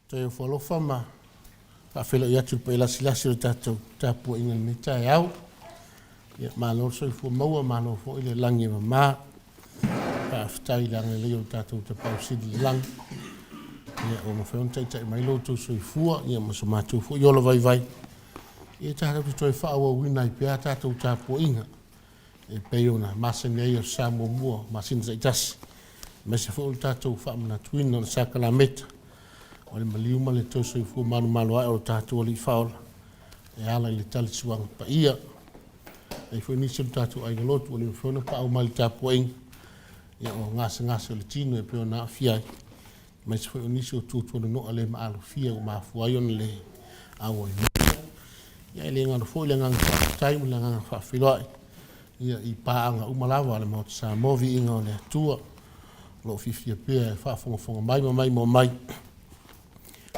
Toe ofo alofa ma faafeiloai atu i le paia lasilasi o le tatou tapuaiga i lenei taeao. Ia, malo le soifua maua, malo foi le lagi e mama. Faafetai i le agalelei o le tatou Tapaau Sili i le lagi, ia ua mafai ona taitai mai lo outou soifua ma so matou foi ola vaivai, ia tatou te toe faaauauina ai pea a tatou tapuaiga e pei ona masani ai Aso Sa muamua o masina taitasi, aemaise foi o le tatou faamanatuina o le sakalameta o le maliu ma le toe soifua manumalo ae o le tatou Alii Faaola e ala i le tali suaga paia. E i ai foi nisi o le tatou aiga lotu ua le mafai ona paau mai i le tapuaiga, ia o gasegase o le tino e pei ona aafia ai, aemaise foi o nisi o tuatuanonoa le maalofia ua mafua ai ona le auai mai. Ia e le galo foi le agaga faafetai ma le agaga faafeiloai i paaga uma lava a le Maota Samoa, viiga o le Atua, o lo o fiafia pea e faafogafoga mai ma maimoa mai i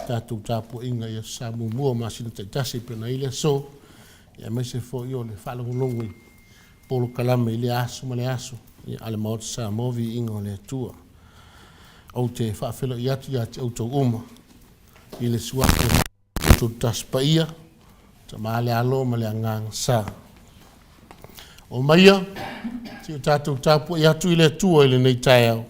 tatou tapuaiga i Aso Sa muamua o masina taitasi e pei ona i ai le aso, aemaise foi o le faalogologo i polokalame i lea aso ma lea aso a le Maota Samoa, viiga o le Atua. Ou te faafeiloai atu ia te outou uma i le suafa o le Tasi Paia, Tama le Alo ma le Agaga Sa. Omaia, se i o tatou tapuai atu i le Atua i lenei taeao.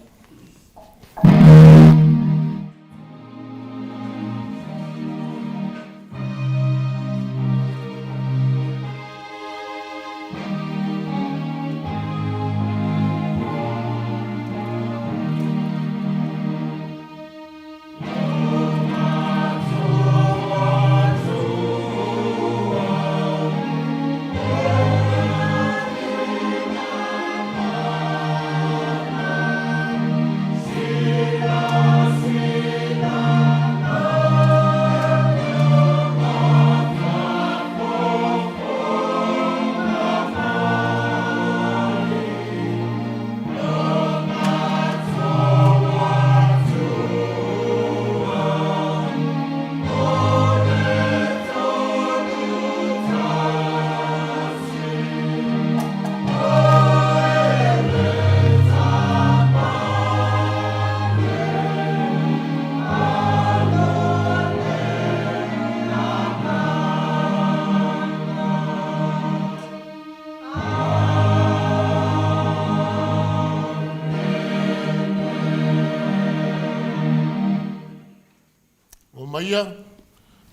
Omaia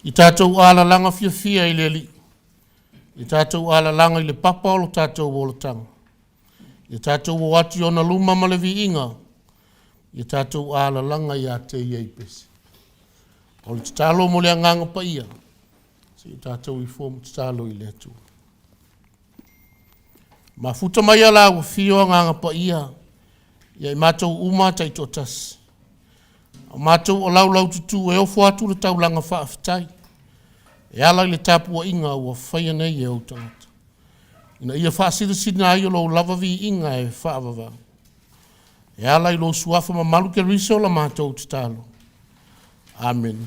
i tatou alalaga fiafia i le Alii, i tatou alalaga i le papa o lo tatou olataga, ia tatou o atu i ona luma ma le viiga, ia tatou alalaga ia te ia i pese. O le tatalo mo le Agaga Paia, se i tatou ifo ma tatalo i le Atua. Mafuta mai ala ua fio Agaga Paia ia i matou uma taitoatasi. O matou o laulaututu e ofo atu le taulaga faafetai e ala i le tapuaiga ua faia nei e ou tagata, ina ia faasilasila ai o lou lava viiga e faavavau. E ala i lou suafa mamalu Keriso la matou tatalo. Amene.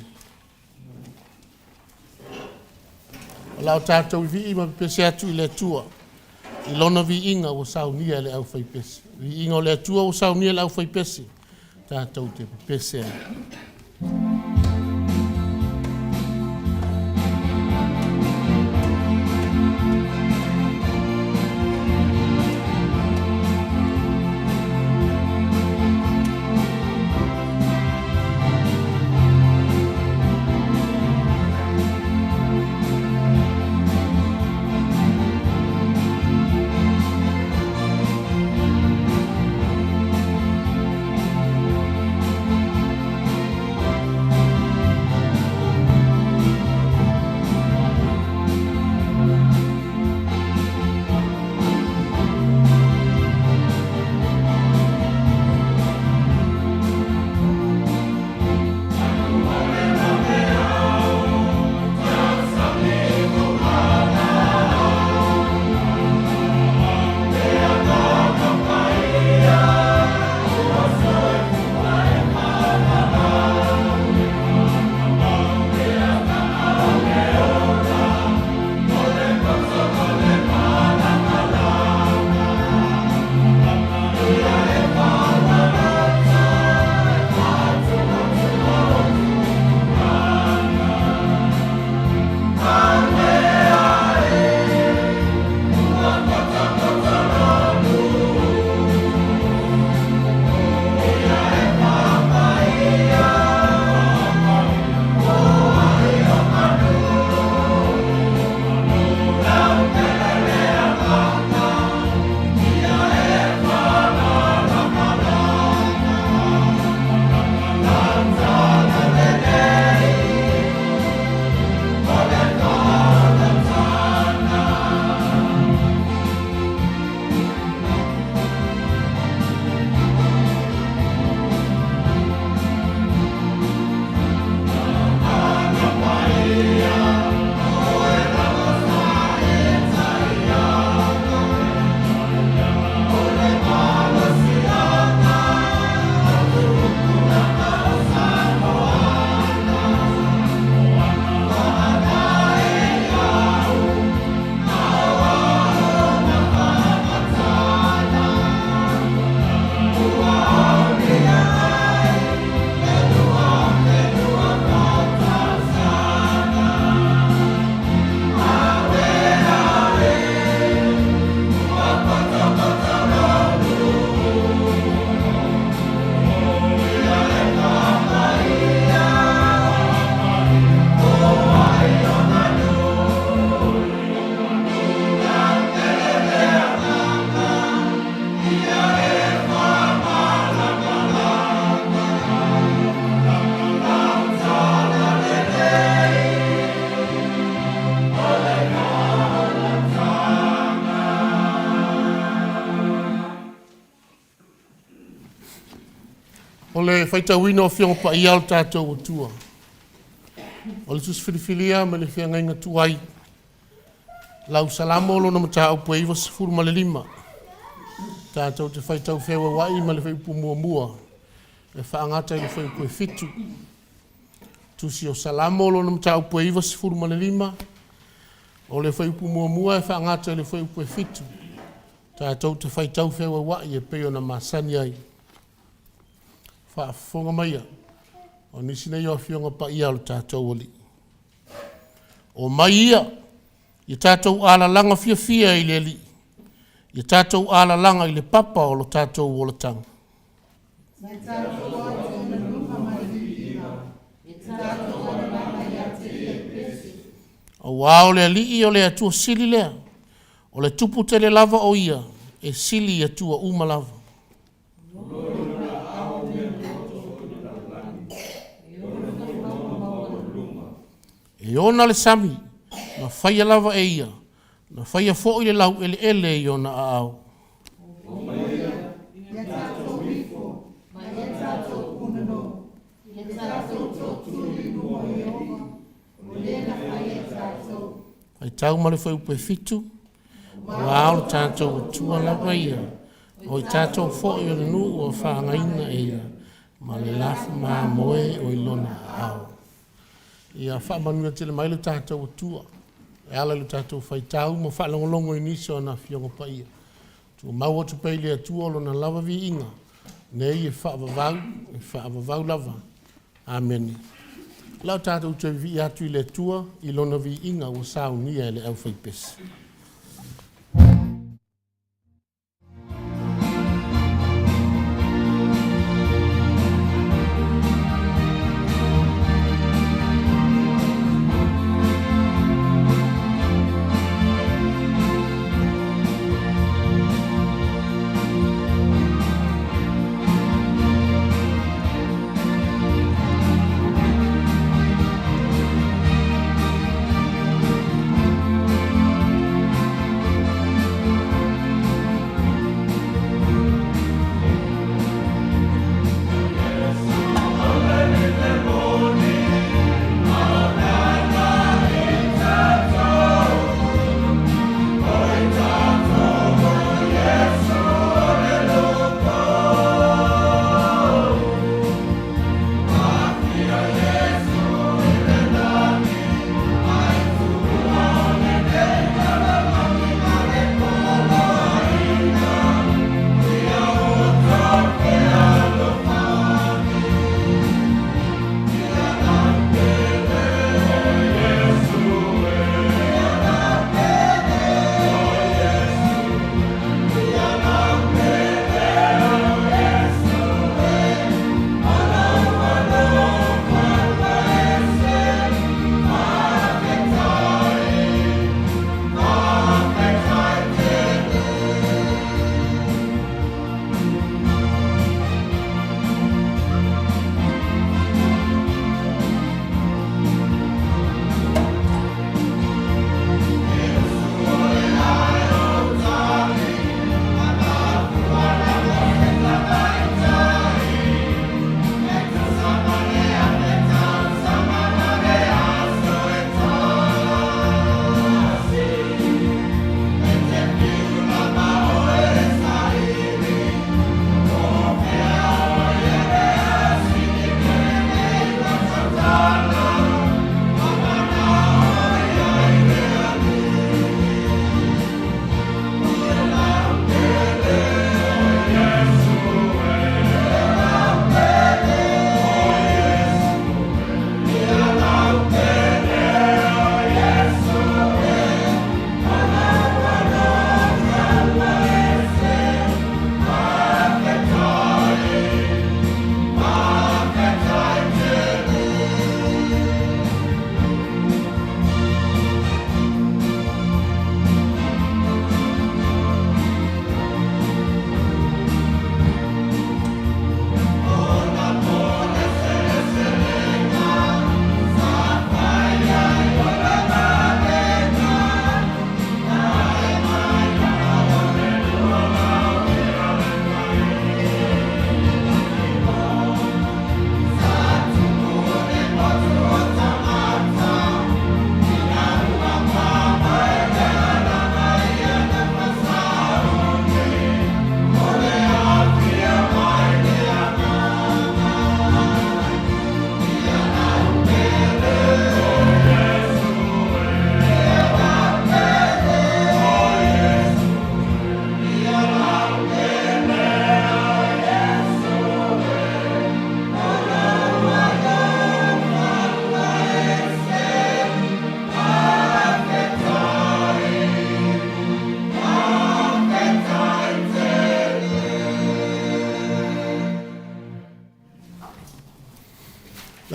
O la o tatou vii ma pepese atu i le Atua i lona viiga ua saunia e le aufaipese. Viiga o le Atua ua saunia e le aufaipese, tatou te pepese ai. faitauina o Afioga Paia a lo tatou Atua, o le Tusi Filifilia mai le Feagaiga Tuai, lau Salamo lona mataupu e 95. Tatou te faitau feueuai ma le fuaiupu 1 e faagata i le fuaiupu e 7. Tusi o Salamo lona mataupu e 95, o le fuaiupu 1 e faagata i le fuaiupu e 7. Tatou te faitau feueuai e pei ona masani ai. Faafofoga maia, o nisi nei o Afioga Paia a lo tatou Alii. Omai ia, ia tatou alalaga fiafia i le Alii, ia tatou alalaga i le papa o lo tatou olataga. Auā o le Alii o le Atua sili lea, o le Tupu tele lava o Ia, e sili i Atua uma lava. E ona le sami, na faia lava e ia, na faia foi le laueleele i ona aao. Faitau ma le fuaiupu e 7, aua o le tatou Atua lava ia, o i tatou foi o le nuu ua faagaina e ia, ma le lafu mamoe o i lona aao. Ia faamanuia tele mai le tatou Atua e ala i le tatou faitau ma faalogologo i nisi o ana Afioga Paia. Tumau atu pea i le Atua Lona lava viiga, nei e faavavau, e faavavau lava. Amene. O le a tatou toe vivii atu i le Atua i Lona viiga ua saunia e le aufaipese.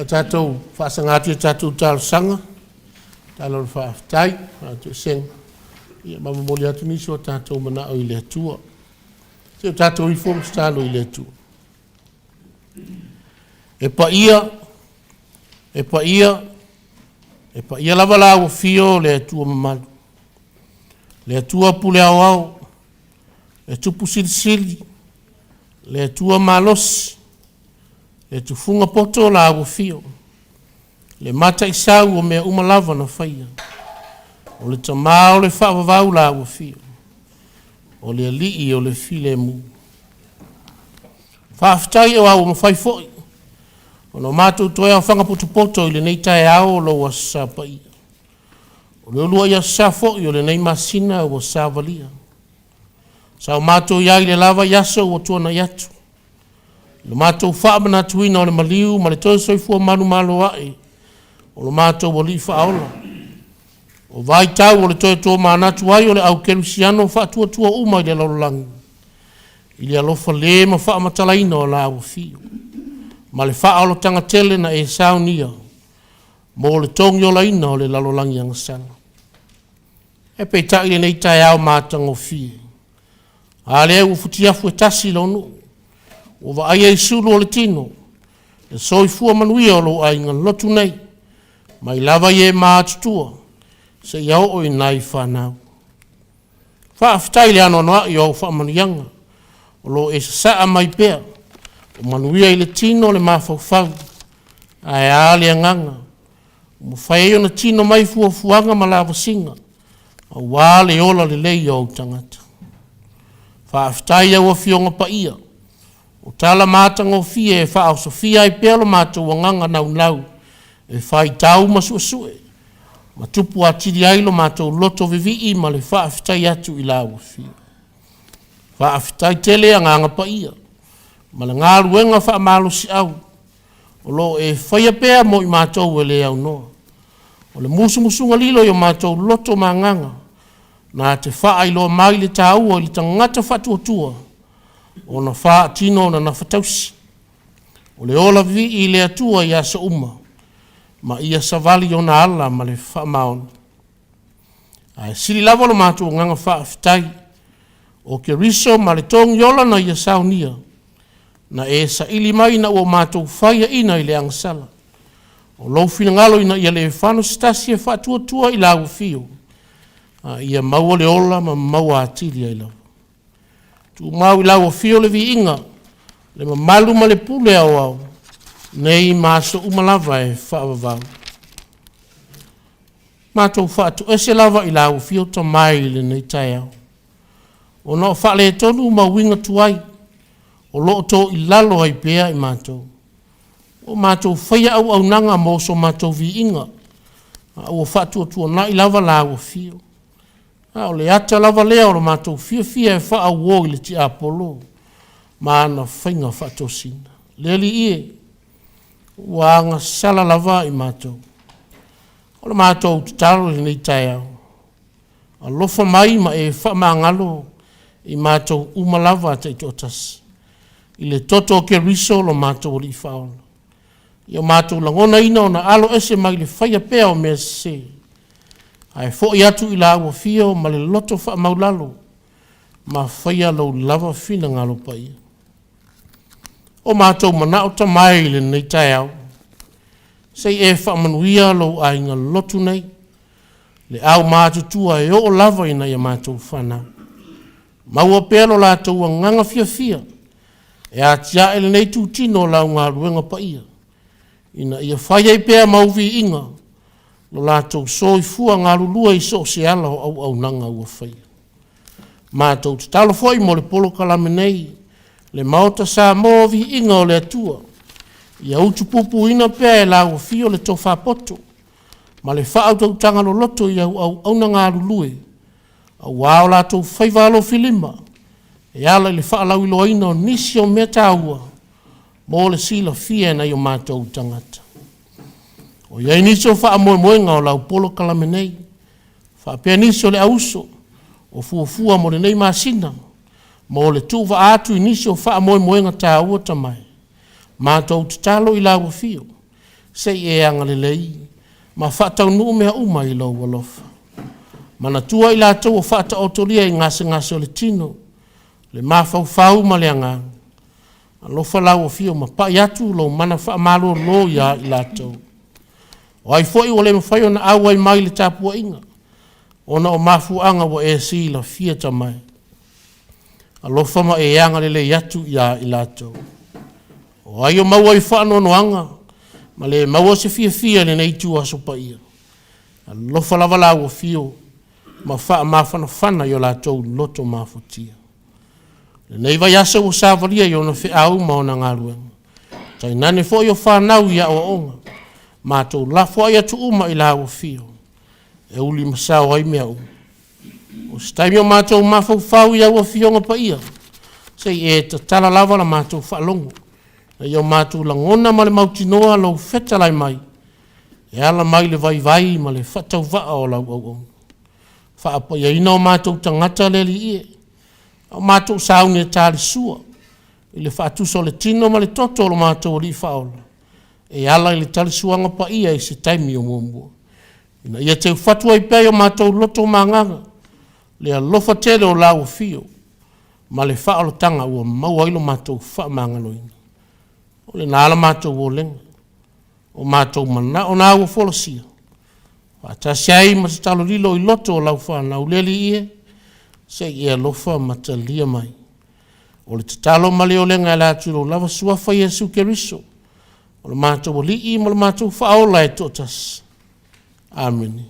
A tatou faasaga atu i a tatou talosaga, tatalo o le faafetai, faatoesega, ia ma momoli atu nisi o tatou manao i le Atua. Se i o tatou ifo ma tatalo i le Atua. E paia, e paia, e paia lava lau Afio o le Atua Mamalu, le Atua Pule Aoao, le Tupu Silisili, le Atua Malosi, le Tufuga poto Lau Afio, le Mataisau o mea uma lava na faia, o le Tama o le Faavavau Lau Afio, o le Alii o le Filemu. Faafetai aua ua mafai foi ona matou toe aofaga potopoto i lenei taeao o lou Aso Sa paia, o le uluai aso sa foi o lenei masina ua savalia. Sa o matou i ai i le la vaiaso ua tuanai atu, i lo matou faamanatuina o le maliu ma le toe soifua manumaloa'i o lo matou Alii Faaola. O vaitau o le toe tomanatu ai o le au kerisiano faatuatua uma i le lalolagi i le alofa le ma faamatalaina o Lau Afio ma le faaolataga tele na e saunia mo le togiolaina o le lalolagi agasala. Ae peitai lenei taeao matagofie, a lea ua futiafu e tasi lou nuu, ua vaaia i sulu o le tino le soifua manuia o lou aiga lotu nei, mai lava i e matutua seia oo i nai fanau. Faafetai i le anoanoai o au faamanuiaga o lo o e sasaa mai pea, ua manuia i le tino le mafaufau, ae a le agaga ua mafai ai ona tino mai fuafuaga ma lavasiga aua le ola lelei o ou tagata. Faafetai i au Afioga Paia, o tala matagofie e faaosofia ai pea lo matou agaga naunau e faitau ma suesue ma tupu atili ai lo matou loto vivii ma le faafetai atu i lau Afioga. Faafetai tele Agaga Paia ma le galuega faamalosiau o lo o e faia pea mo i matou e le aunoa. O le musumusuga lilo i o matou loto ma agaga na te faailoa mai le taua i le tagata faatuatua ona faatino ona gafatausi o le ola vivii i le Atua i aso uma ma ia savali ona ala ma le faamaoni. Ae sili lava lo matou agaga faafetai o Keriso ma le togiola na ia saunia, na e saili mai ina ua matou faiaina i le agasala. O lou finagalo ina ia le fano se tasi e faatuatua i lau afio, a ia maua le ola ma maua atili ai lava. Tumau i lau Afio le viiga, le mamalu ma le pule aoao, nei ma aso uma lava e faavavau. Matou faatoese lava i lau Afio Tama e i lenei taeao, ona o faaletonu ma uiga tuai o lo o toilalo ai pea i matou. Ua matou faia auaunaga mo so matou viiga, a ua faatuatuanai lava lau Afio. A o le ata lava lea o lo matou fiafia e faauo i le tiapolo ma ana faiga faatosina. Le Alii e, ua agasala lava i matou. O le matou tatalo i lenei taeao, alofa mai ma e faamagalo i matou uma lava taitoatasi, i le toto o Keriso lo matou Alii Faaola, ia matou lagonaina ona aloese mai le faia pea o mea sese, ae foi atu i lau Afio ma le loto faamaualalo ma faia lou lava finagalo paia. O matou manao Tama e i lenei taeao, se i e faamanuia lou aiga lotu nei, le aumatutua e oo lava ina ia matou fanau. Maua pea lo latou agaga fiafia e atiae lenei itutino o lau galuega paia, ina ia fai ai pea ma ou viiga lo latou soifua galulue i so o se ala o auaunaga ua faia. Matou tatalo foi mo le polokalame nei, le Maota Samoa o Viiga o le Atua, ia utupupuina pea e lau Afio le tofa poto ma le faautautaga loloto i au auauna galulue aua o latou faiva alofilima e ala i le faalauiloaina o nisi o mea taua mo le silafia e nai o matou tagata. O i ai nisi o faamoemoega o lau polokalame nei, faapea nisi o le auuso o fuafua mo lenei masina mo le tuuvaa atu i nisi o faamoemoega taua Tama e, matou tatalo i lau Afio. Se i e agalelei ma faataunuu mea uma i lou alofa. Manatua i latou ua faataotolia i gasegase o le tino, le mafaufau ma le agaga, alofa lau afio ma pai atu lou mana faamalolo ia i latou. O ai foi ua le mafai ona auai mai i le tapuaiga ona o mafuaaga ua e silafia taMai, alofa ma e agalelei atu ia i latou. O ai o maua i faanoanoaga ma le maua se fiafia i lenei ituaso paia, alofa lava lau afio ma faamafanafana i o latou loto mafatia. O lenei vaiaso ua savalia i ona feau ma ona galuega, tainane foi o fanau i aoaoga, matou lafoai atu uma i lau afio e uli ma sao ai mea uma. O se taimi o matou mafaufau i au Afioga Paia, se i e tatala lava la matou faalogo ina ia o matou lagona ma le mautinoa lou fetalai mai e ala mai le vaivai ma le faatauvaa o lau auauna. Faapaiaina o matou tagata le Alii e, a o matou sauni e talisua i le faatusa o le tino ma le toto o lo matou Alii Faaola e ala i le talisuaga paia i se taimi o muamua, ina ia teufatu ai pea i o matou loto ma agaga le alofa tele o lau afio ma le faaolataga ua maua ai lo matou faamagaloina. O lena la matou olega, o matou manao na ua folasia, faatasi ai ma tatalo lilo i loto o lau fanau. Le Alii e, se i e alofa ma talia mai. O le tatalo ma le olega e ala atu i lou lava Suafa Iesu Keriso o lo matou Alii ma lo matou Faaola e toatasi. Amene.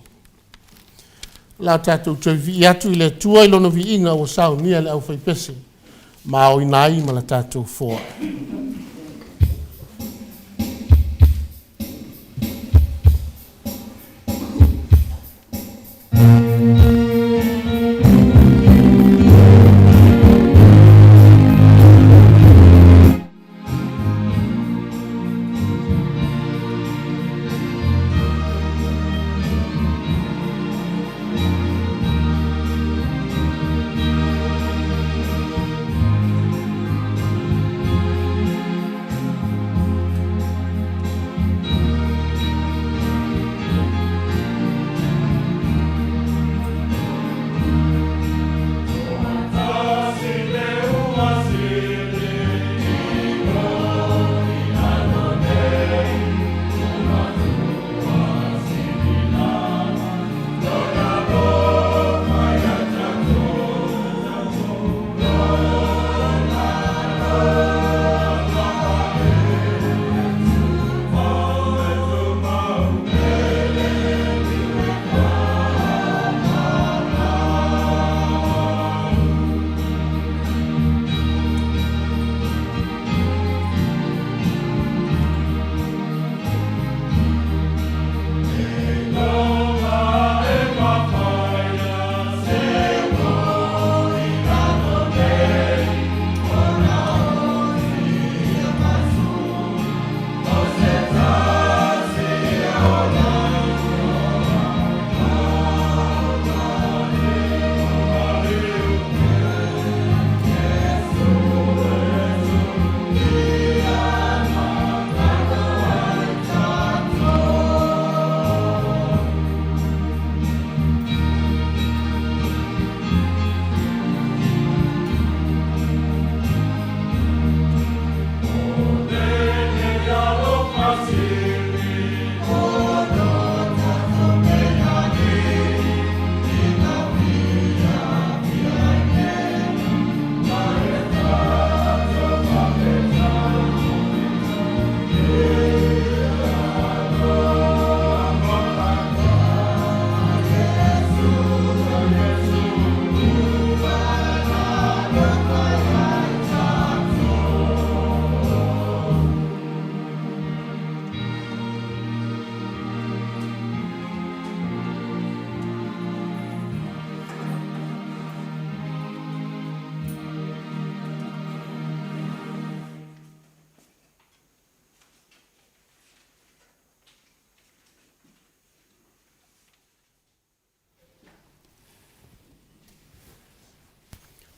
O le a tatou toe vivii atu i le Atua i Lona viiga ua saunia e le aufaipese ma aoina ai ma le tatou foai.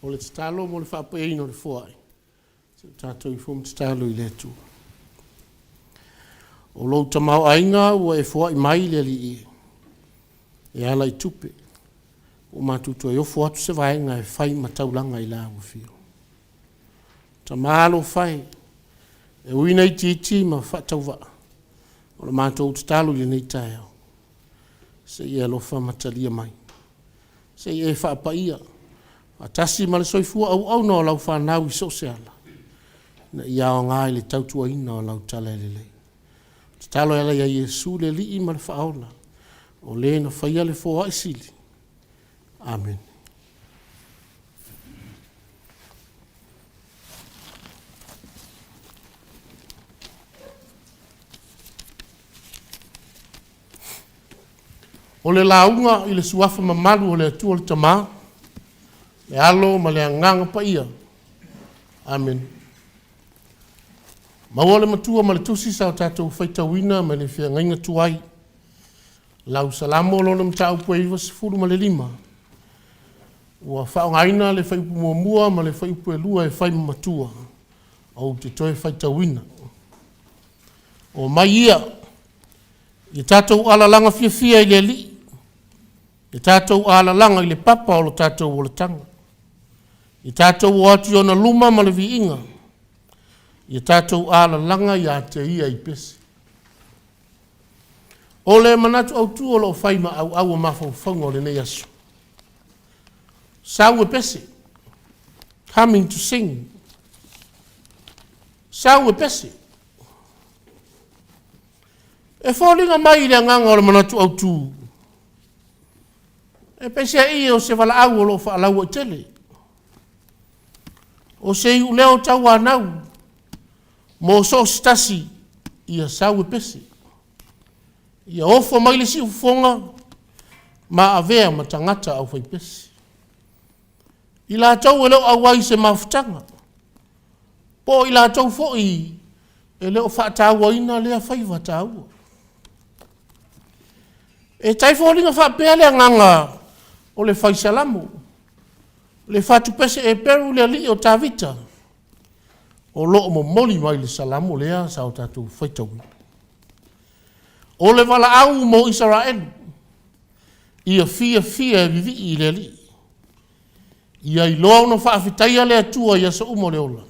O le tatalo mo le faapaiaina o le foai, se i o tatou ifo ma tatalo i le Atua. O lou tamaoaiga ua e foai mai le Alii e, e ala i tupe, ua matou toe ofo atu se vaega e fai ma taulaga i lau afio. Tama alofa e, e ui ina itiiti ma faatauvaa, o le matou tatalo i lenei taeao, se i e alofa ma talia mai, se i e faapaia faatasi ma le soifua auauna o lau fanau i so o se ala, ina ia aoga i le tautuaina o lau talalelei. Tatalo e ala ia Iesu le Alii ma le Faaola, o Le na faia le foai sili. Amene. O le lauga i le suafa mamalu o le Atua le Tama, le Alo ma le Agaga Paia. Amene. Maua le Matua ma le Tusi sa o tatou faitauina mai le feagaiga tuai. Lau Salamo lona mataupu e 95, ua faaaogaina le fuaiupu muamua ma le fuaiupu e 2 e fai ma matua, ou te toe faitauina. Omai ia, ia tatou alalaga fiafia i le Alii, ia tatou alalaga i le papa o lo tatou olataga. Ia tatou o atu i ona luma ma le viiga, ia tatou alalaga ia te ia i pese. O le manatu autu o lo o fai ma auau o mafaufauga o lenei aso, sau e pese, coming to sing, sau e pese. E foliga mai i le agaga o le manatu autu, e peiseai o se valaau o lo o faalauaitele, o se iuleo tauanau mo so o se tasi ia sau e pese, ia ofo mai le siufofoga ma avea ma tagata aufaipese. I latou e le o auai i se mafutaga, po o i latou foi e le o faatauaina lea faiva taua. E tau foliga faapea le agaga o le fai Salamo, le fatupese Eperu le alii o Tavita, o lo o momoli mai le Salamo lea sa o tatou faitauina. O le valaau mo Isaraelu, ia fiafia e vivii i le Alii, ia iloa ona faafetaia le Atua i aso uma o le ola,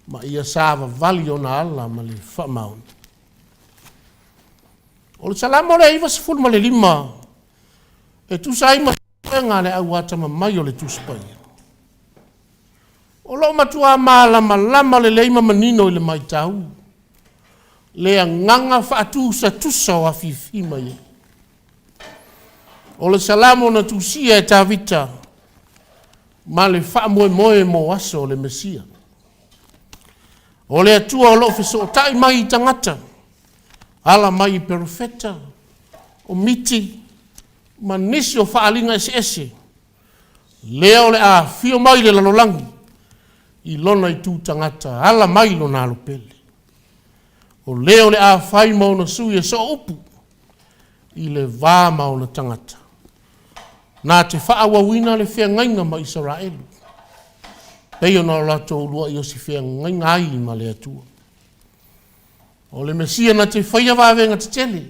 ma ia savavali ona ala ma le faamaoni. O le Salamo lea 95, e tusa ai ma suesuega a le au atamamai o le Tusi Paia, o lo o matua malamalama lelei ma manino i le matau le agaga faatusatusa o afifi mai ai. O le Salamo na tusia e Tavita ma le faamoemoe mo aso o le Mesia. O le Atua o lo o fesootai mai i tagata, ala mai i perofeta, o miti, ma nisi o faaaliga eseese, lea o le a afio mai i le lalolagi i lona itu tagata, ala mai i lona alo pele. O le o le a fai ma ona sui e sooupu i le va ma ona tagata, na te faaauauina le feagaiga ma Isaraelu, pei ona o latou uluai osi feagaiga ai ma le Atua. O le Mesia na te faia vavega tetele,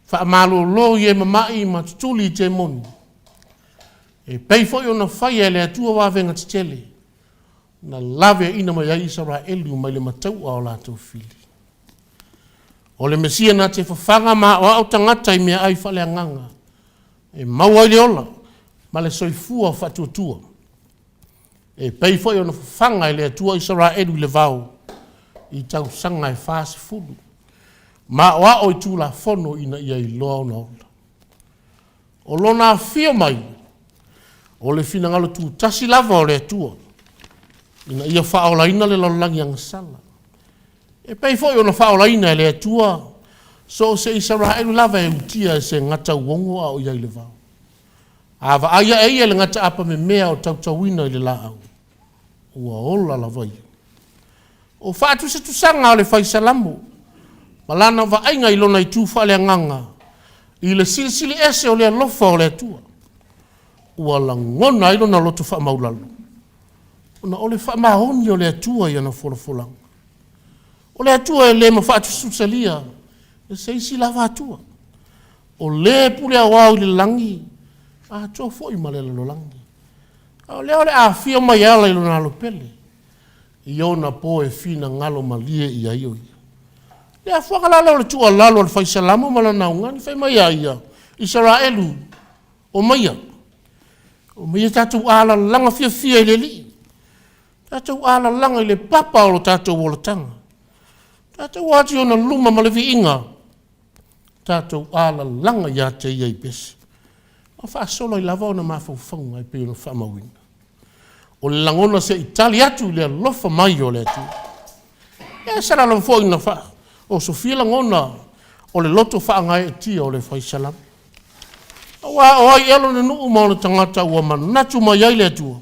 faamalolo i e mamai ma tutuli i temoni, e pei foi ona faia e le Atua vavega tetele, na laveaiina mai ai Isaraelu mai le matau'a o latou fili. O le Mesia na te fafaga ma aoao tagata i meaai faaleagaga e maua ai le ola ma le soifua faatuatua, e pei foi ona fafaga e le Atua Isaraelu i le vao i tausaga e 40, ma aoao i Tulafono ina ia iloa ona ola. O lona afio mai, o le finagalo tutasi lava o le Atua ina ia faaolaina le lalolagi agasala, e pei foi ona faaolaina e le Atua so o se Isaraelu lava e utia e se gatauogo a o i ai i le vao. A vaai ae ia i le gataapa memea o tautauina i le laau, ua ola lava ia. O faatusatusaga a le Fai Salamo ma lana vaaiga i lona itu faaleagaga i le silisili ese o le alofa o le Atua, ua lagona ai lona loto faamaualalo, ona o le faamaoni o le Atua i ana folafolaga. O le Atua e le mafaatusatusalia e se isi lava Atua. O le pule aoao i le lagi, atoa foi ma le lalolagi. A o lea o le a afio mai e ala i Lona Alo pele, i ona po e finagalo malie i ai o Ia. Le afuaga la lea o le tuualalo a le Fai Salamo ma lana augani, fai mai a ia, Isaraelu, omaia, omaia tatou alalaga fiafia i le Alii, tatou alalaga i le papa o lo tatou olataga, tatou o atu i ona luma ma le viiga, tatou alalaga ia te ia i pese, ma faasolo ai lava ona mafaufauga e pei ona faamauina. O le lagona se i tali atu i le alofa mai o le Atua. Ia sala lava foi ina faaosofia lagona o le loto faagaeetia o le Fai Salamo. Aua o ai ea lona nuu ma ona tagata ua manatu mai ai le Atua?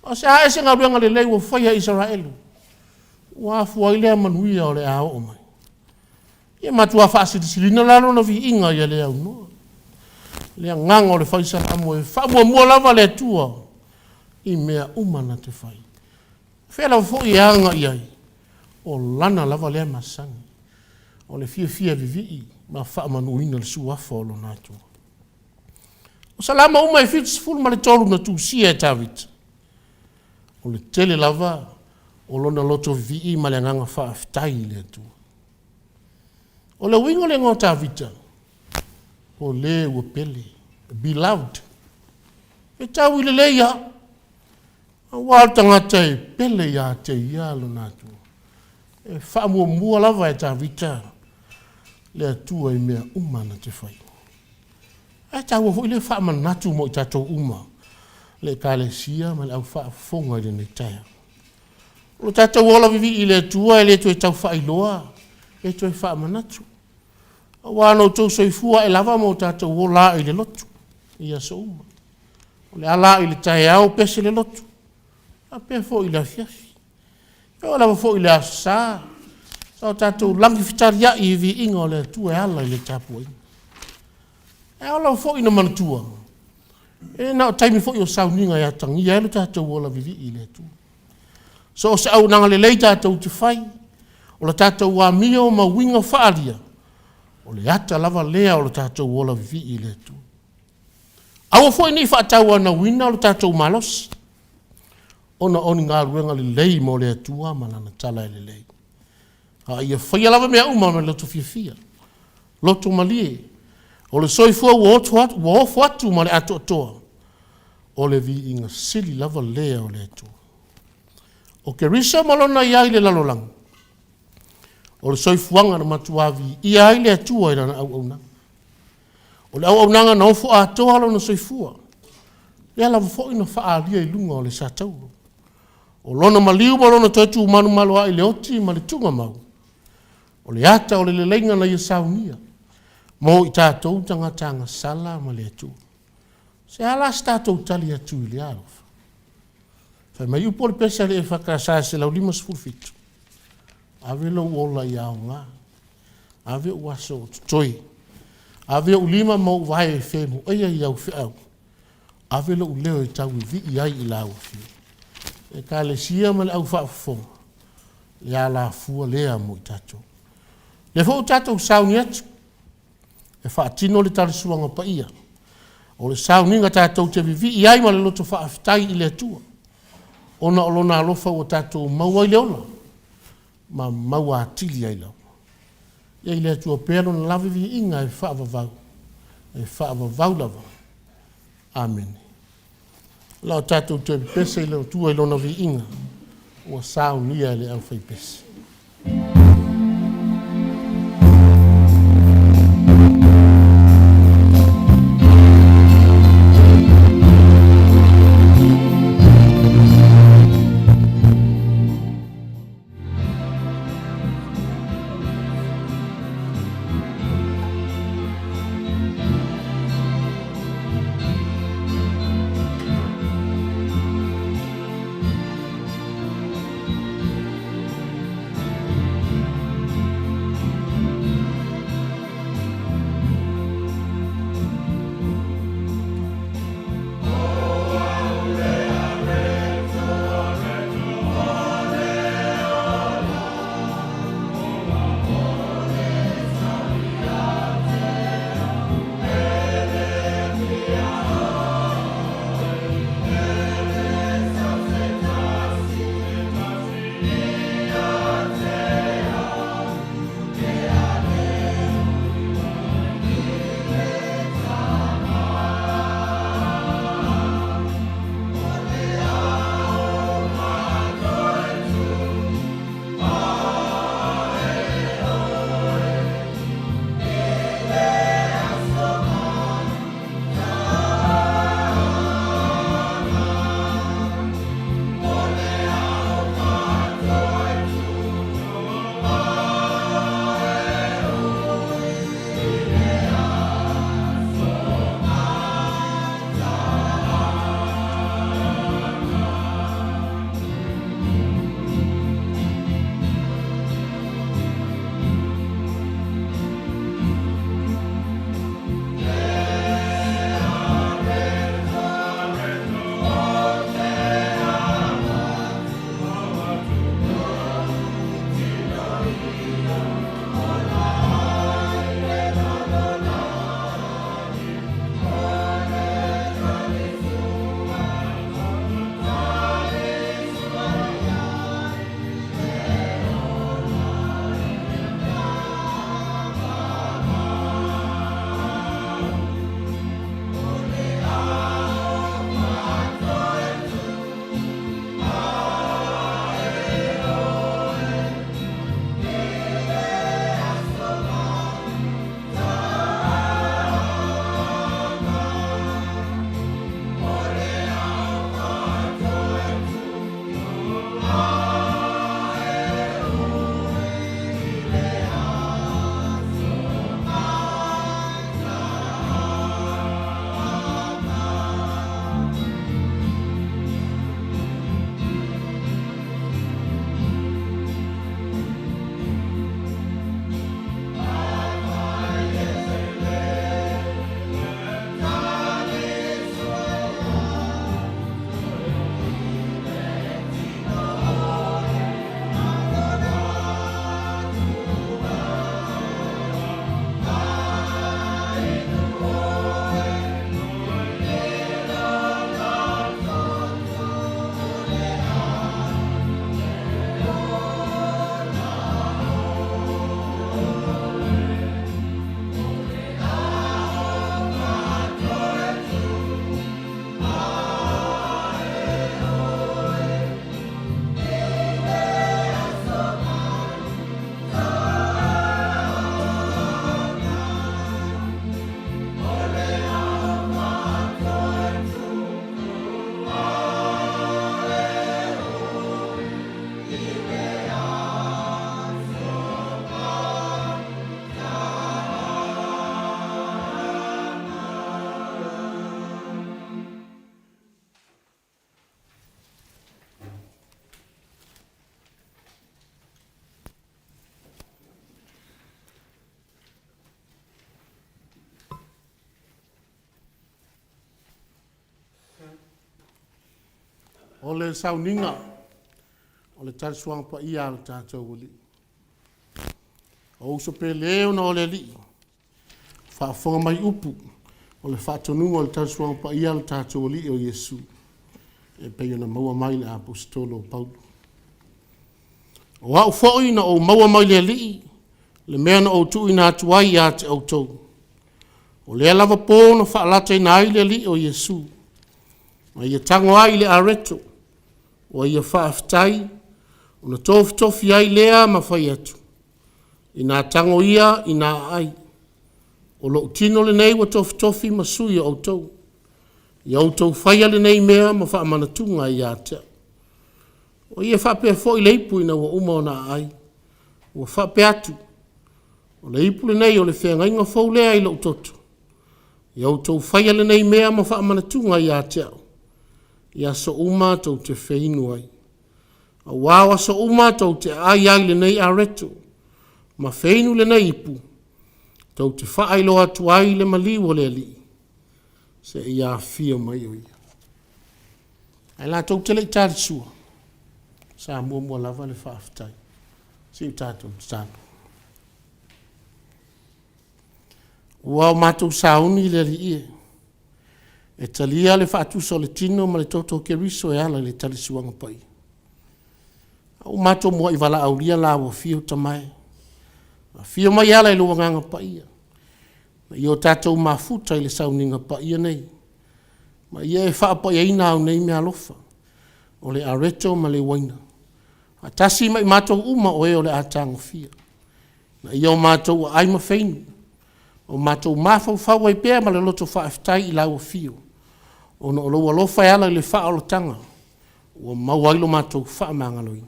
O se a ea se galuega lelei ua faia e Isaraelu ua afua ai lea manuia o le a oo mai? Ia matua faasilisiliina la lona viiga ia le aunoa. Le agaga o le Fai Salamo e faamuamua lava le Atua i mea uma na te fai. O fea lava foi e aga i ai, o lana lava lea masani, o le fiafia e vivii ma faamanuina le Suafa o lona Atua. O Salamo uma e 73 na tusia e Tavita, o le tele lava o lona loto vivii ma le agaga faafetai i le Atua. O le uiga o le igoa o Tavita, o le ua pele, beloved, e taui lelei lava, aua o le tagata e pele ia te ia lona Atua. E faamuamua lava e Tavita le Atua i mea uma na te faia. Ae taua foi le faamanatu mo i tatou uma, le Ekalesia ma le au faafofoga i lenei taeao. O lo tatou ola vivii i le Atua e le toe tau faailoa pe toe faamanatu, aua na outou soifua ae lava ma o tatou ola ae i le lotu i aso uma. O le ala ae i le taeao pese le lotu, faapea foi i le afiafi. E oo lava foi i le Aso Sa, sa o tatou lagi fetaliai i viiga o le Atua e ala i le tapuaiga. E ao lava foi ona manatua, e le na o taimi foi o sauniga e atagia ai lo tatou ola vivii i le Atua. So o se auaunaga lelei tatou te fai, o le tatou amio ma uiga faaalia, o le ata lava lea o le tatou ola vivii i le Atua. Aua foi ne i faatauanauina lo tatou malosi ona o ni galuega lelei mo le Atua ma Lana tala e lelei, a ia faia lava mea uma ma le loto fiafia, loto malie, o le soifua ua ofo atu ma le atoatoa, o le viiga sili lava lea o le Atua. O Keriso ma lona i ai i le lalolagi, o le soifuaga na matua viia ai le Atua i lana auaunaga. O le auaunaga na ofo atoa lona soifua, lea lava foi na faaalia i luga o le satauro. O lona maliu ma lona toe tu manumalo ai i le oti ma le tuugamau, o le ata o le leleiga na ia saunia mo i tatou tagata agasala ma le Atua. Se a la se tatou tali atu i lea alofa? Fai mai upu o le pese a le EFKS 157, ave lou ola ia aoga, ave ou aso o totoe, ave ou lima ma ou vae e femuaia i au feau, ave lou leo e tau vivii ai i lau Afio. Ekalesia ma le au faafofoga, le alafua lea mo i tatou. O lea foi ua tatou sauni atu e faatino le talisuaga paia, o le sauniga tatou te vivii ai ma le loto faafetai i le Atua, ona o Lona alofa ua tatou maua ai le ola ma maua atili ai lava. Ia i le Atua pea Lona lava viiga e faavavau, e faavavau lava. Amene. O le a tatou toe pepese i le Atua i Lona viiga ua saunia e le aufaipese. O le sauniga o le tali suaga paia a lo tatou Alii. O uso pele ona o le Alii, faafofoga mai upu o le faatonuga o le tali suaga paia a lo tatou Alii o Iesu e pei ona maua mai i le Aposetolo o Paulo. O au foi na ou maua mai le Alii le mea na ou tuuina atu ai ia te outou, o lea lava po na faalatana ai le Alii o Iesu, ma ia tago ai i le areto ua ia faafetai, ona tofitofi ai lea ma fai atu, ‘Ina tago ia ina aai, o lou tino lenei ua tofitofi ma sui o outou. Ia outou faia lenei mea ma faamanatuga ia te au.’ Ua ia faapea foi le ipu ina ua uma ona aai, ua faapea atu, ‘O le ipu lenei o le feagaiga fou lea i lou toto. Ia outou faia lenei mea ma faamanatuga ia te au, i aso uma tou te feinu ai. Aua o aso uma tou te aai ai i lenei areto ma feinu lenei ipu, tou te faailoa atu ai le maliu o le Alii seia afio mai o Ia. Ae latou te le i talisua, sa muamua lava le faafetai. Se i tatou tatalo. Ua matou sauni le Alii e, e talia le faatusa o le tino ma le toto o Keriso e ala i le tali suaga paia. A ua matou muai valaaulia la ua afio Tama e, afio mai e ala i lou Agaga Paia ina ia o tatou mafuta i le sauniga paia lenei, ma ia e faapaiaina au nei meaalofa o le areto ma le uaina, faatasi ma i matou uma o e o le a tagofia, ina ia o matou aai ma feinu, o matou mafaufau ai pea ma le loto faafetai i lau Afio, ona o lou alofa e ala i le faaolataga ua maua ai lo matou faamagaloina.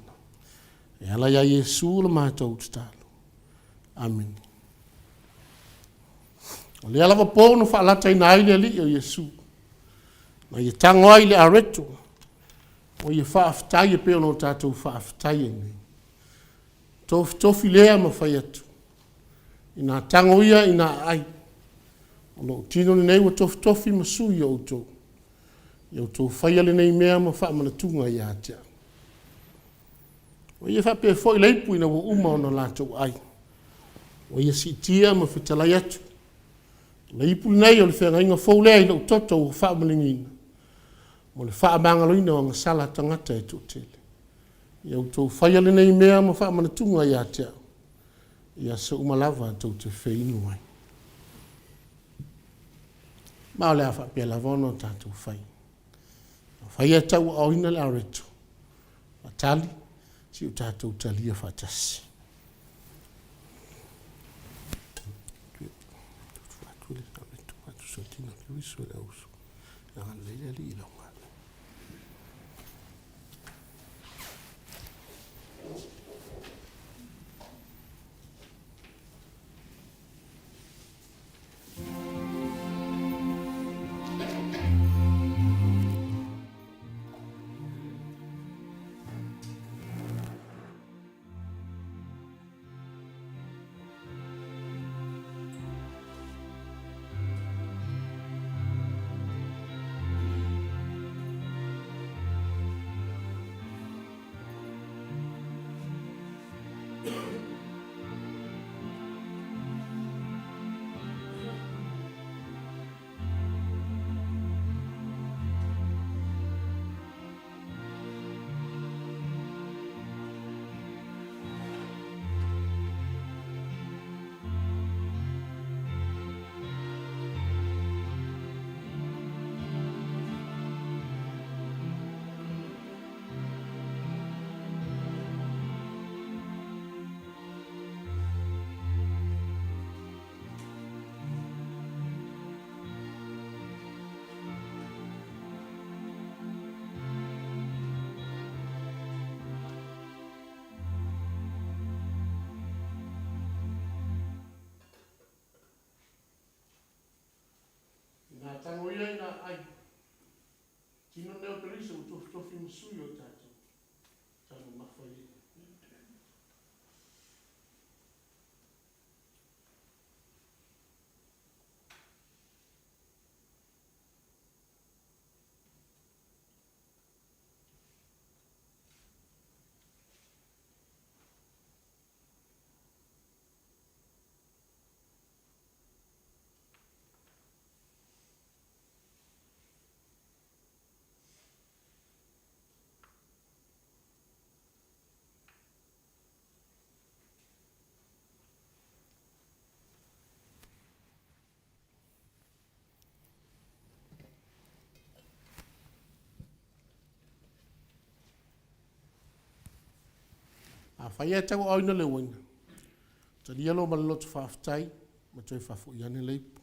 E ala ia Iesu le matou tatalo. Amene. O lea lava po na faalataina ai le Alii o Iesu ma ia tago ai i le areto ua ia faafetai e pei ona tatou faafetai ai nei, tofitofi lea ma fai atu, ina tago ia ina aai, o lou tino lenei ua tofitofi ma sui o outou. Ia outou faia lenei mea ma faamanatuga ia te au. Ua ia faapea foi le ipu ina ua uma ona latou aai, ua ia siitia ma fetalai atu, o le ipu lenei o le feagaiga fou lea i lou toto ua faamalieina mo le faamagaloina o agasala a tagata e toatele. Ia outou faia lenei mea ma faamanatuga ia te au i aso uma lava tou te feinu ai. Ma o le a faapea lava ona tatou fai. Afai ae tauaaoina le areto, tali, se i o tatou talia faatasi. Ina tago ia ina aai, tino lenei o Keriso ua tofitofi ma sui o tatou, taumamafa ia. Afai lava e tauaaoina le uaina, talia lou ma le loto faafetai ma toe faafoi ane le ipu.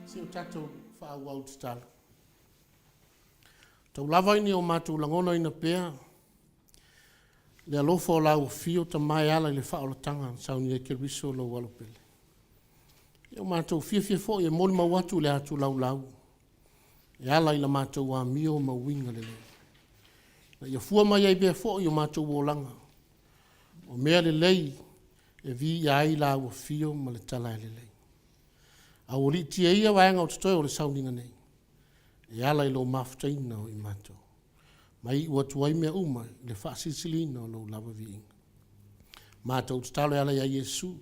Se i o tatou faaauau le tatalo. Tau lava ina o matou lagonaina pea le alofa o lau Afio Tama e ala i le faaolataga na saunia e Keriso lou Alo pele. Ua matou fiafia foi e molimau atu i le atu laulau e ala i la matou amio ma uiga lelei, ina ia fua mai ai pea foi i o matou olaga o mea lelei e viia ai lau Afio ma le tala lelei. Aualiitia ia vaega o totoe o le sauniga nei e ala i lou mafutaina o i matou, ma iu atu ai mea uma i le faasilisiliina o lou lava viiga. Matou tatalo e ala ia Iesu,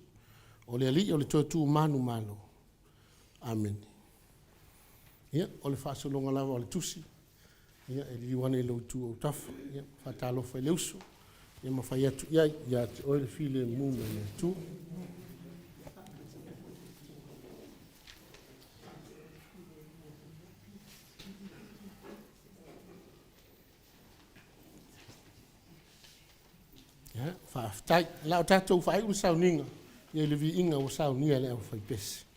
o le Alii o le toe tu manumalo. Amene. Ia, o le faasologa lava o le tusi, ia e liliu ane i lou itu i autafa. E faatalofa i le uso ma fai atu i ai, ia te oe le filemu mai le Atua. Ia, faafetai. O le a tatou faaiu le sauniga i le viiga ua saunia e le aufaipese.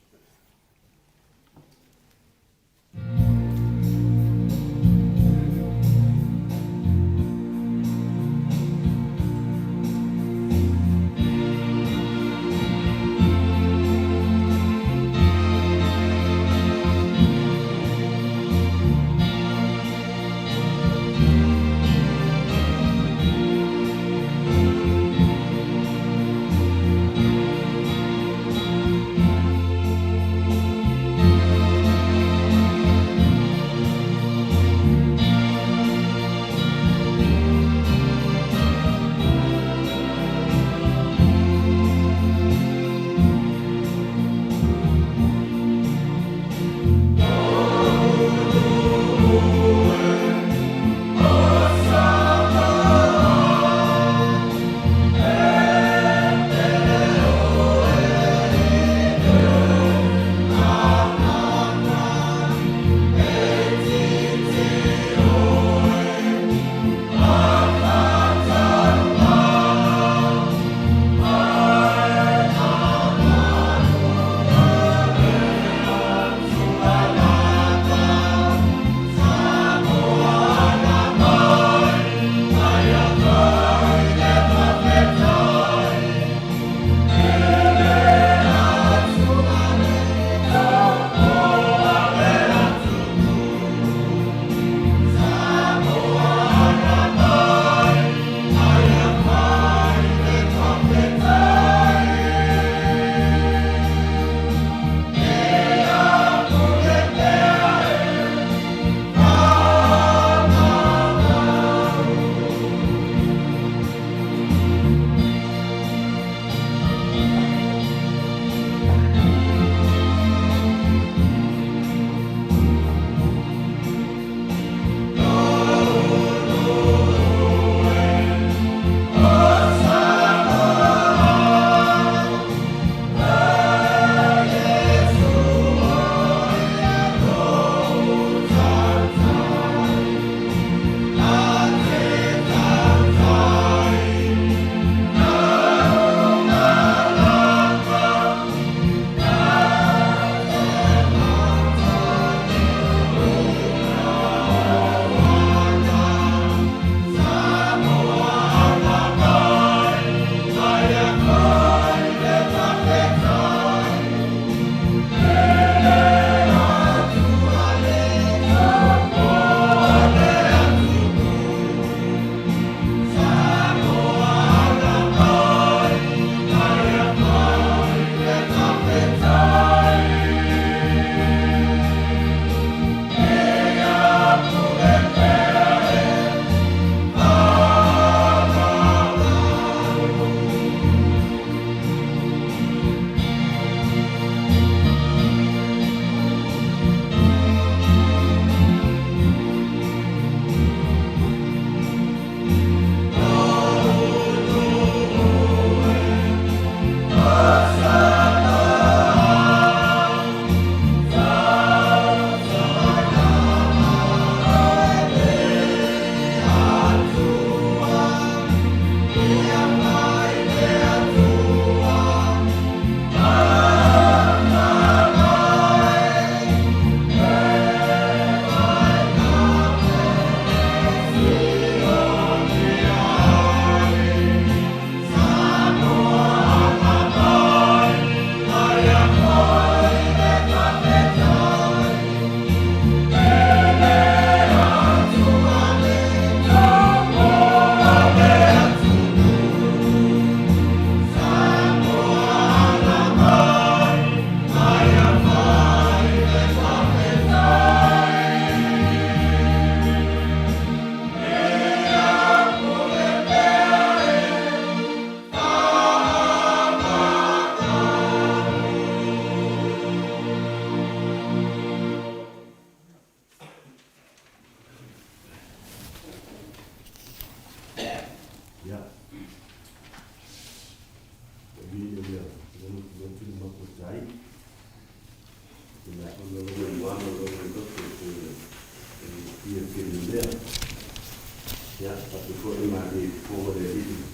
Ia, faapea foi le malie i fofoga o le Alii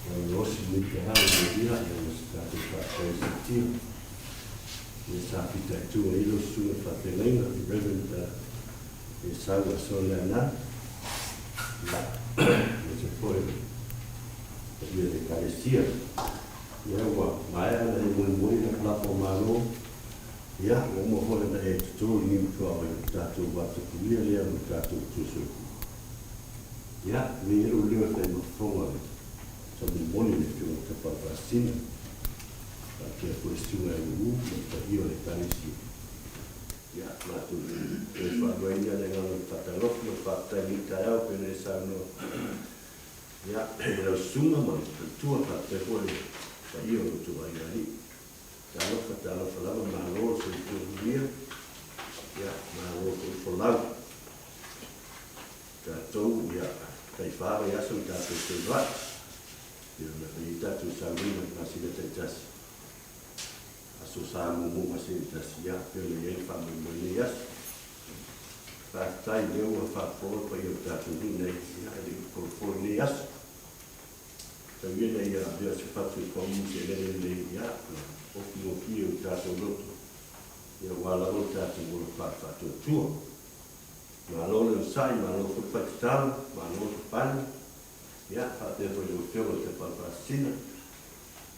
i lau osi i lenei taeao i le ia, ia ma se tatou faafetai siitia. Ia sa fitaituga ai lau susuga i le faafeagaiga, le Reverend Esau Aso Leanan. Ia, aemaise foi o le paia o le Ekalesia. Ia, ua maea ona e molimoli lapalapa o malo. Ia, ua uma foi ona e toto i niu tuaoi o le tatou vatapuia lea ma le tatou Atua Soifua. Ia, lenei ai lou leo e fai ma fofoga o le taumolimoli o le Afioga i le Tapaau Faasisina, faapea foi le Susuga ia Lu'u ma le paia o le Ekalesia. Ia, matou te toe faaluaina le agaga o le faatalofa ma le faafetai i lenei taeao pei ona e saunoa. Ia, i lau susuga ma le faletua, faapea foi le paia o lo outou aiga alii. Talofa, talofa lava, malo le soifua manuia, ia, malo foi le folau. Tatou, ia, tai fa vaiaso na tatou feiloai, pei ona fai ai tatou sauniga i masina taitasi, aso sa muamua o masina taitasi, ia, pei ona i ai le faamoemoe i lenei aso. Faafetai o lea ua faafofoga le paia o le tatou nuu nei, ia, e le i folafolo i lenei aso. Tau ia ina ia avea se fatu e pau i se elele lenei, ia, na ofi gofie o tatou loto, ia aua lava lo tatou ola faafaatuatua. Malo le onosai, malo foi le fai tatalo, malo le papale, ia, faapea foi i lau Afioga i le Tapaau Faasisina,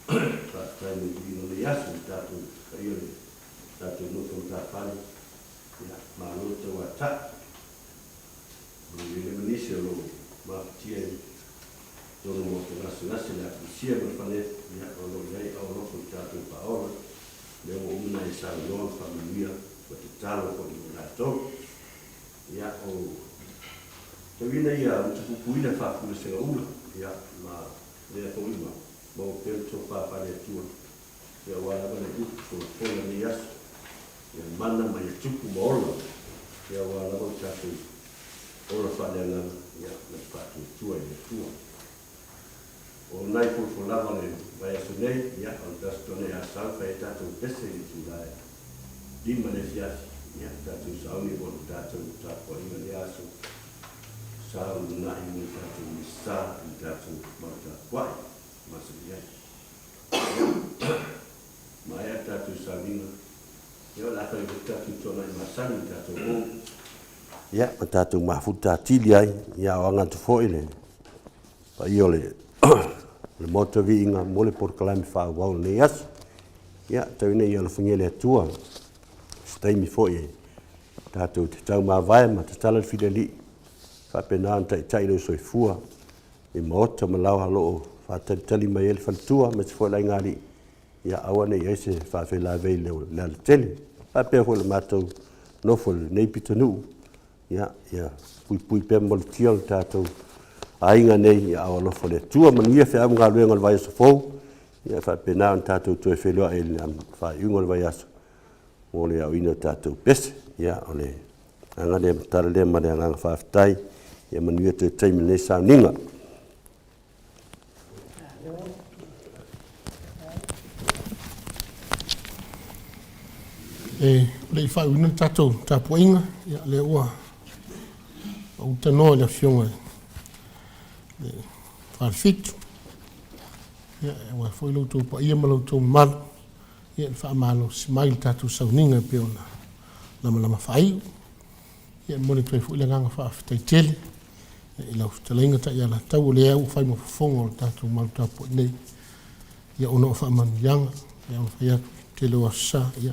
faafetai mo le viiga o lenei aso i le tatou paia o le tatou nofo matafale, ia, malo le tauatai. O lo o i ai lava nisi o lo o mafatia i totonu o maota gasegase, le apulusia ma le falaefu, ia, o lo o i ai aoalofo i tatou faaola, lea ua uma ona e saunoa ma faamanuia ma tatalo foi mo i latou. Ia, o tauina ia utupupuina faapulesegaula, ia, ma lea foi ma maua pea le tofa faale-Atua, ia aua lava le upu folafola i lenei aso. Ia mana ma ia tupu ma ola, ia aua lava lo tatou ola faaleagaga, ia ma le faatuatua i le Atua. O nai folafolaga o le vaiaso nei, ia o le Vaiaso Toonai Asau fai ai tatou pese i le itula e 5 le afiafi, ia tatou sauni mo le tatou tapuaiga i lea aso sa o lumanai mo le tatou Minisita i le tatou mau tapuai masani ai. Ia, maea le tatou sauniga, ia o le a fai foi le tatou tuanai masani i le tatou o. Ia, ma tatou mafuta atili ai, ia o aga atu foi le paia o le, le Maota Viiga mo le polokalame faaauau o lenei aso. Ia, tau ina ia alofagia e le Atua se taimi foi e tatou te taumavae ma tatala le filialii, faapena ona taitai lou soifua i maota ma laoa o lo o faatalitali mai ai le faletua aemaise foi le aigaalii, ia aua ne i i ai se faafeilavei i le alatele. Faapea foi i le matou nofo i lenei pitonuu, ia, ia puipui pea ma malutia lo tatou aiga nei i aao alofa o le Atua. Manuia feau ma galuega o le vaiaso fou, ia faapena ona tatou toe feiloai i le faaiuga o le vaiaso mo le aoina o tatou pese. Ia, o le aga lea ma tala lea ma le agaga faafetai. Ia manuia toe taimi o lenei sauniga. E le i faaiuina le tatou tapuaiga, ia, lea ua ou tanoa i le Afioga i le Falefitu, ia, aua foi lo outou paia ma lo outou mamalu, ia, le faamalosi mai i le tatou sauniga e pei ona lamalama faaiu. Ia, e momoli atu ai foi le agaga faafetai tele i lau fetalaiga Taialatau, o lea ua fai ma fofoga o le tatou malu tapuai nei, ia ona o faamanuiaga, ia ona fai atu i le tele o aso sa, ia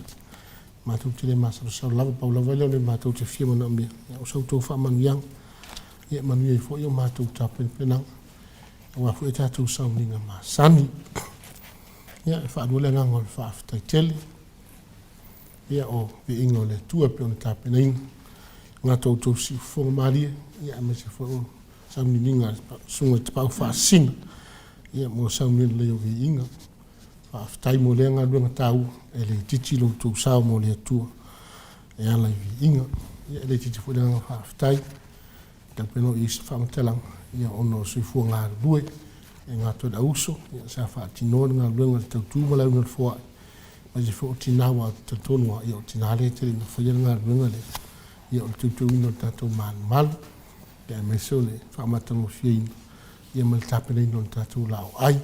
matou te le masalosalo lava, pau lava lea o le matou te fia manaomia, ia o sa outou faamanuiaga, ia manuia ai foi o matou tapenapenaga, aua foi a tatou sauniga masani. Ia, e faalua le agaga o le faafetai tele. Ia, o viiga o le Atua e pei ona tapenaina gata outou siufofoga malie, ia aemaise foi o sauniuniga a le Susuga i Tapaau Faasisina, ia mo sauniuni lelei o viiga. Faafetai mo lea galuega taua, e le itiiti lo outou sao mo le Atua e ala i viiga. Ia, e le itiiti foi le agaga faafetai Tapena i isi faamatalaga, ia ona o soifua galulue e gata o le auuso, ia sa faatinoa le galuega i le tautu ma le auina o le foai, aemaise foi o tina aua ou te talitonu lava, ia o tina lea e tele ina faia le galuega lea, ia o le teuteuina o le tatou malumalu. Aemaise o le faamatagofieina ma le tapenaina o le tatou laau ai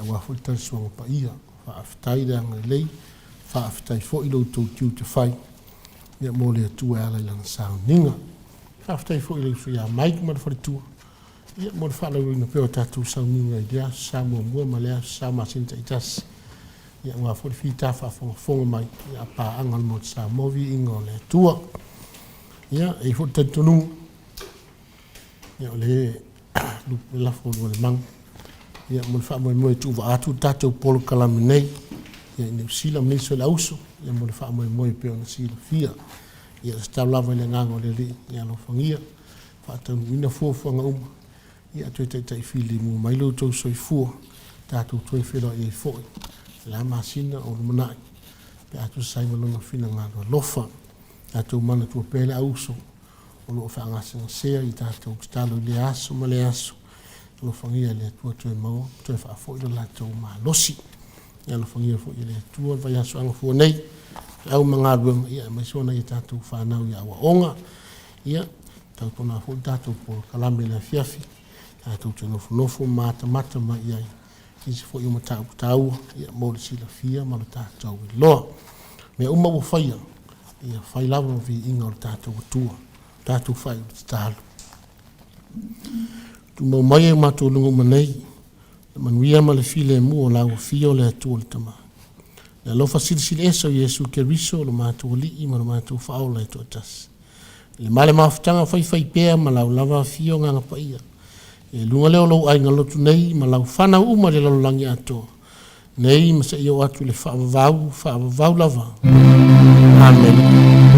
aua foi le tali suaga paia. Faafetai le agalelei, faafetai foi i lo outou tiute fai mo le Atua e ala i Lana sauniga. Faafetai foi i le uso ia Mike ma le faletua mo le faalauiloaina pea o tatou sauniga i lea Aso Sa muamua ma lea Aso Sa masina taitasi, aua foi le fita faafogafoga mai a paaga a le Maota Samoa, viiga o le Atua. Ia, e i ai foi le talitonuga, o lea e lafo lua le maga mo le faamoemoe e tuuvaa atu le tatou polokalame nei i Niu Sila ma nisi o le auso mo le faamoemoe e pei ona silafia. Ia, e tatalo lava i le agaga o le Alii ia alofagia faataunuuina fuafuaga uma, ia toe taitai filemu mai lo outou soifua tatou toe feiloai ai foi i la masina o lumanai pe a tusa ai ma lona finagalo alofa. Tatou manatua pea le auso o lo o faagasegasea i tatou tatalo i lea aso ma lea aso, alofagia e le Atua toe maua toe faafoi lo latou malosi. Ia alofagia foi e le Atua le vaiaso agafua nei, feau ma galuega, ia aemaise o nai a tatou fanau i aoaoga. Ia, tautuana foi le tatou polokalame i le afiafi, tatou te nofonofo ma matamata mai i ai i nisi foi o mataupu taua mo le silafia ma le tatou iloa. Mea uma ua faia, ia fai lava ma viiga o le tatou Atua. Tatou faaiu i le tatalo. Tumau mai e o matou luga uma nei, le manuia ma le filemu o lau Afio o le Atua le Tama. Le alofa silisili ese o Iesu Keriso lo matou Alii ma lo matou Faaola e toatasi. Le ma le mafutaga faifaipea ma lau lava afio Agaga Paia. E luga lea o lou aiga lotu nei ma lau fanau uma i le lalolagi atoa, nei ma seia oo atu i le faavavau, faavavau lava. Amene.